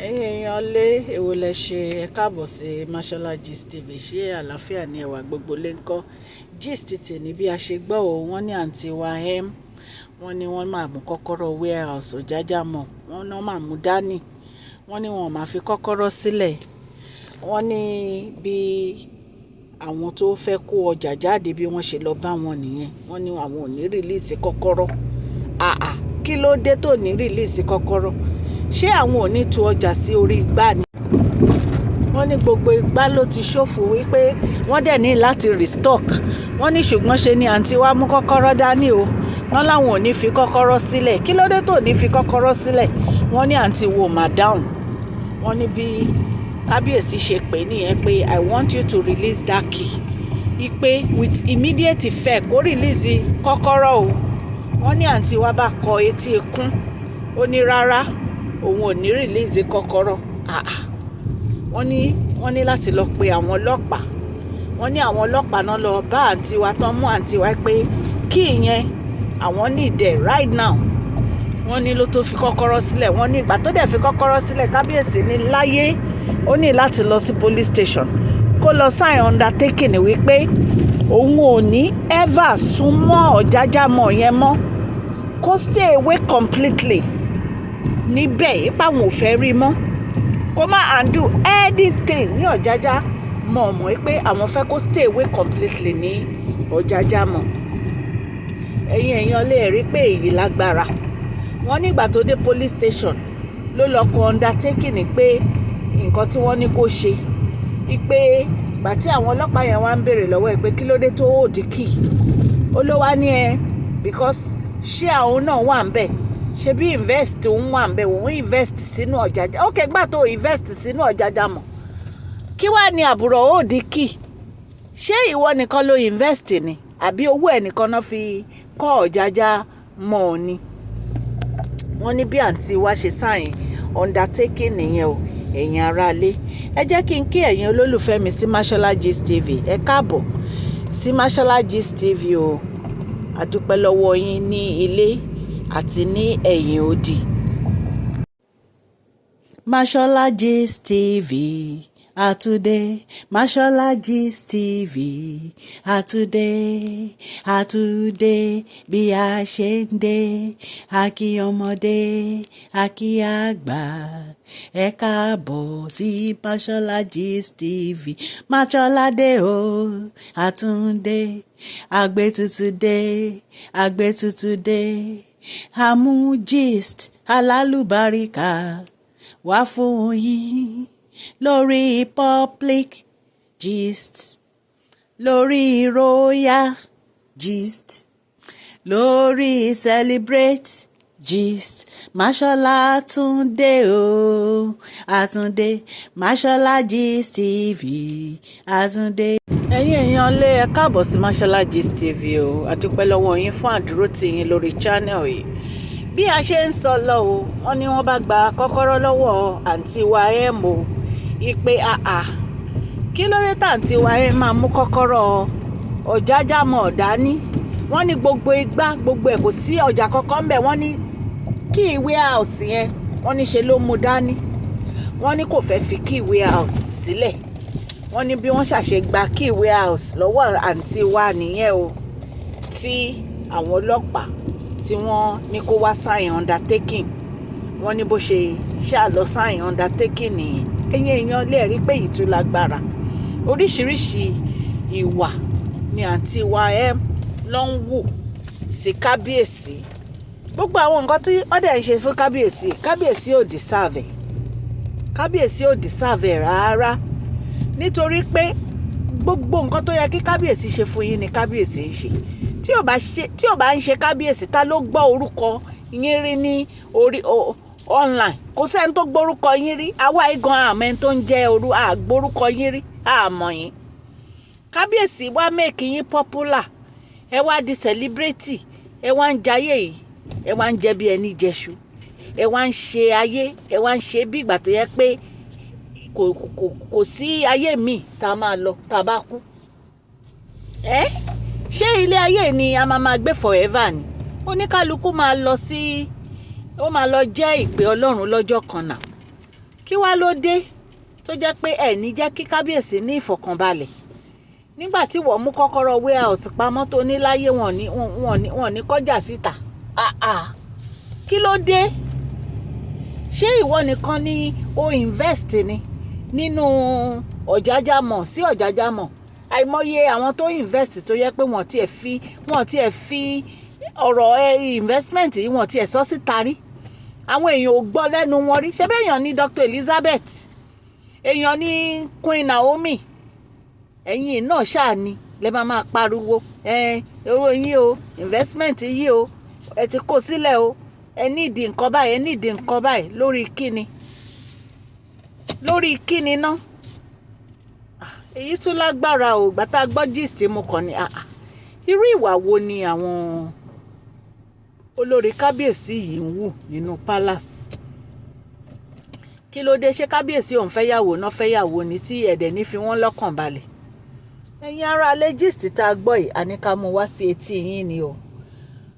Ẹ̀yin èèyàn lé, èwo lẹ ṣe? Ẹ káàbọ̀ sí Mashola Gist TV. Ṣé àlàáfíà ni ẹwà gbogbo lè ń kọ́? Gist tèmi bí a ṣe gbọ́ o, wọ́n ní àǹtí wa M, wọ́n ní wọ́n máa mú kọ́kọ́rọ́ warehouse Ojaja Mall, wọ́n ní wọ́n máa mú dání. Wọ́n ní wọ́n máa fi kọ́kọ́rọ́ sílẹ̀. Wọ́n ní bí àwọn tó fẹ́ kó ọjà jáde bí wọ́n ṣe lọ bá wọn nìyẹn. Wọ́n ní àwọn ò ní release kọ́kọ́rọ́. Àà, kí ló dé tó ní release kọ́kọ́rọ́? Ṣé àwọn ò ní tú ọjà sí orí igbá ni? Wọ́n ní gbogbo igbá ló ti ṣòfò, wípé wọ́n dẹ̀ ní láti restock. Wọ́n ní ṣùgbọ́n ṣe ni àǹtí wa mú kọ́kọ́rọ́ dání o. Wọ́n láwọn ò ní fi kọ́kọ́rọ́ sílẹ̀. Kí ló dé tó ní fi kọ́kọ́rọ́ sílẹ̀? Wọ́n ní àǹtí wo mà dáhùn. Wọ́n ní bí kábíyèsí ṣe pè nìyẹn pé, "I want you to release that key." Wípé with immediate effect, kó release kọ́kọ́rọ́ o. Wọ́n ní àǹtí wa bá kọ etí ikún. Ó ní rárá, òun ò ní release kọ́kọ́rọ́. Àà, wọ́n ní láti lọ pe àwọn ọlọ́pàá. Wọ́n ní àwọn ọlọ́pàá náà lọ bá àǹtí wa tán, mú àǹtí wa pé kí ìyẹn àwọn need ẹ̀ right now. Wọ́n ní ló tó fi kọ́kọ́rọ́ sílẹ̀. Wọ́n ní ìgbà tó dẹ̀ fi kọ́kọ́rọ́ sílẹ̀, kábíyèsí ní láyé, ó ní láti lọ sí police station kó lọ sign undertaking wípé òun ò ní ever súnmọ́ Ọ̀jájá Mall yẹn mọ́, kó stay away completely níbẹ̀, ipa àwọn ò fẹ́ rí mọ́, kó má undo anything ní Ọ̀jájá Mall mọ́, pé àwọn fẹ́ kó stay away completely ní Ọ̀jájá Mall. Ẹ̀yin èèyàn lè rí pé èyí lágbára. Wọ́n nígbà tó dé police station ló lọ kọ undertaking pé nǹkan tí wọ́n ní kó ṣe, wípé ìgbà tí àwọn ọlọ́pàá yẹn wá ń béèrè lọ́wọ́ ẹ̀ pé kí ló dé tó hold key, ó ló wá ní ẹ because ṣé àwọn náà wà ń bẹ̀, ṣe bí invest òun wà ń bẹ̀, òun invest sínú Ọ̀jájá. Ok, gbà tó invest sínú Ọ̀jájá Mall, kí wàá ní àbúrò hold key? Ṣé ìwọ nìkan ló invest ni, àbí owó ẹ̀ nìkan náà fi kọ́ Ọ̀jájá Mall ni? Wọ́n ní bí àǹtí wa ṣe sign undertaking nìyẹn o. Ẹ̀yin aráalé, ẹ jẹ́ kí n kí ẹ̀yin olólùfẹ́ mi sí Mashola Gist TV. Ẹ káàbọ̀ sí Mashola Gist TV o. A dúpẹ́ lọ́wọ́ yín ní ilé àti ní ẹ̀yìn odi. Mashola Gist TV àtúndé, Mashola Gist TV àtúndé, àtúndé bí a ṣe ń dé. Àkí ọmọdé, àkí àgbà, ẹ káàbọ̀ sí Mashola Gist TV. Mashola dé o, àtúndé, àgbétutù dé, àgbétutù dé, àmú gist alálùbáríkà wá fún yín lórí public gist, lórí royal gist, lórí celebrate gist. Mashola túndé o, àtúndé, Mashola Gist TV, àtúndé. Ẹ̀yin èèyàn lé, ẹ káàbọ̀ sí Mashola Gist TV o. A dúpẹ́ lọ́wọ́ yín fún àdúrótì yín lórí channel yìí. Bí a ṣe ń sọ lọ o, wọ́n ní wọ́n bá gba kọ́kọ́rọ́ lọ́wọ́ àǹtí wa ẹ̀ mọ̀ ipe àà, kí ló dé tàǹtí wa ẹ̀ máa mú kọ́kọ́rọ́ Ọ̀jájá Mall dání? Wọ́n ní gbogbo igbá, gbogbo ẹ̀, kò sí ọjà kankan ńbẹ̀. Wọ́n ní key warehouse yẹn, wọ́n ní ṣe ló mú dání. Wọ́n ní kò fẹ́ fi key warehouse sílẹ̀. Wọ́n ní bí wọ́n ṣàṣe gba key warehouse lọ́wọ́ àǹtí wa nìyẹn o, tí àwọn ọlọ́pàá tí wọ́n ní kó wá sign undertaking. Wọ́n ní bó ṣe ṣáà lọ sign undertaking nìyẹn. Ẹ̀yin èèyàn lè rí pé èyí tún lágbára. Oríṣiríṣi ìwà ni àǹtí wa ẹ̀ ló ń wù sí kábíyèsí. Gbogbo àwọn nǹkan tí wọ́n dẹ̀ ń ṣe fún kábíyèsí, kábíyèsí ò deserve ẹ̀. Kábíyèsí ò deserve ẹ̀ rárá, nítorí pé gbogbo nǹkan tó yẹ kí kábíyèsí ṣe fún yín ni kábíyèsí ń ṣe. Tí ò bá ń ṣe kábíyèsí, ta ló gbọ́ orúkọ yín rí ní orí online? Kò sẹ́ni tó gbórúkọ yín rí. Àwa igan àmọ́ ẹni tó ń jẹ́ orú àgbórúkọ yín rí, àmọ́ yín. Kábíyèsí wá make yín popular, ẹ wá di celebrity, ẹ wá ń jayé yìí, ẹ wá ń jẹ bí ẹni jẹṣu, ẹ wá ń ṣe ayé, ẹ wá ń ṣe bí ìgbà tó yẹ pé kò sí ayé míì tá a máa lọ tá a bá kú. Ẹ ṣé ilé ayé ni a máa máa gbé forever ni? Oníkálukú máa lọ sí, ó máa lọ jẹ́ ìpè Ọlọ́run lọ́jọ́ kan náà. Kí Kí wá ló dé tó jẹ́ pé ẹ̀ ní jẹ́ kí kábíyèsí ní ìfọ̀kànbalẹ̀ nígbà tí wọ́n mú kọ́kọ́rọ́ warehouse pamọ́ tó ní láyé wọn ní kọjá síta? Ah ah, kí ló dé? Ṣé ìwọ nìkan ni o invest ni nínú Ọ̀jájá Mall sí Ọ̀jájá Mall? Àìmọye àwọn tó invest tó yẹ pé wọ́n tiẹ̀ fi ọ̀rọ̀ investment yìí, wọ́n tiẹ̀ sọ síta rí, àwọn èèyàn ò gbọ́ lẹ́nu wọn rí. Ṣé bẹ́ẹ̀ èèyàn ní Dr. Elizabeth, èèyàn ní Queen Naomi, ẹ̀yin náà ṣáà ni lẹ máa máa pariwo ẹ owó yín o, investment yìí o, ẹ ti kó sílẹ̀ o, ẹ ní ìdí nǹkan báyìí, ẹ ní ìdí nǹkan báyìí. Lórí kíni? Lórí kíni ná? Èyí tún lágbára o. Ìgbà tá a gbọ́ gist, mo kàn ní, ah ah, irú ìwà wo ni àwọn olórí kábíyèsí yìí ń wù nínú palace? Kí ló dé? Ṣé kábíyèsí òun fẹ́yàwó náà fẹ́yàwó ní tí ẹ̀dẹ̀ ní fi wọ́n lọ́kàn balẹ̀? Ẹ̀yin ará alẹ́, gist tá a gbọ́ yìí, àní ká mú wá sí etí yín ni o.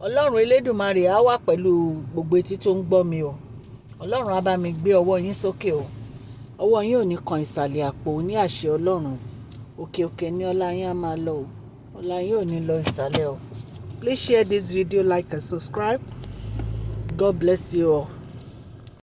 Ọlọ́run Elédùmarè á wà pẹ̀lú gbogbo etí tó ń gbọ́ mi o. Ọlọ́run á bá mi gbé ọwọ́ yín sókè o. Ọwọ́ yín ò ní kan ìsàlẹ̀ àpò ní àṣẹ Ọlọ́run. Òkè òkè ní ọlá yín á máa lọ o. Ọlá yín ò ní lọ ìsàlẹ̀ o. Please share this video, like and subscribe. God bless you all.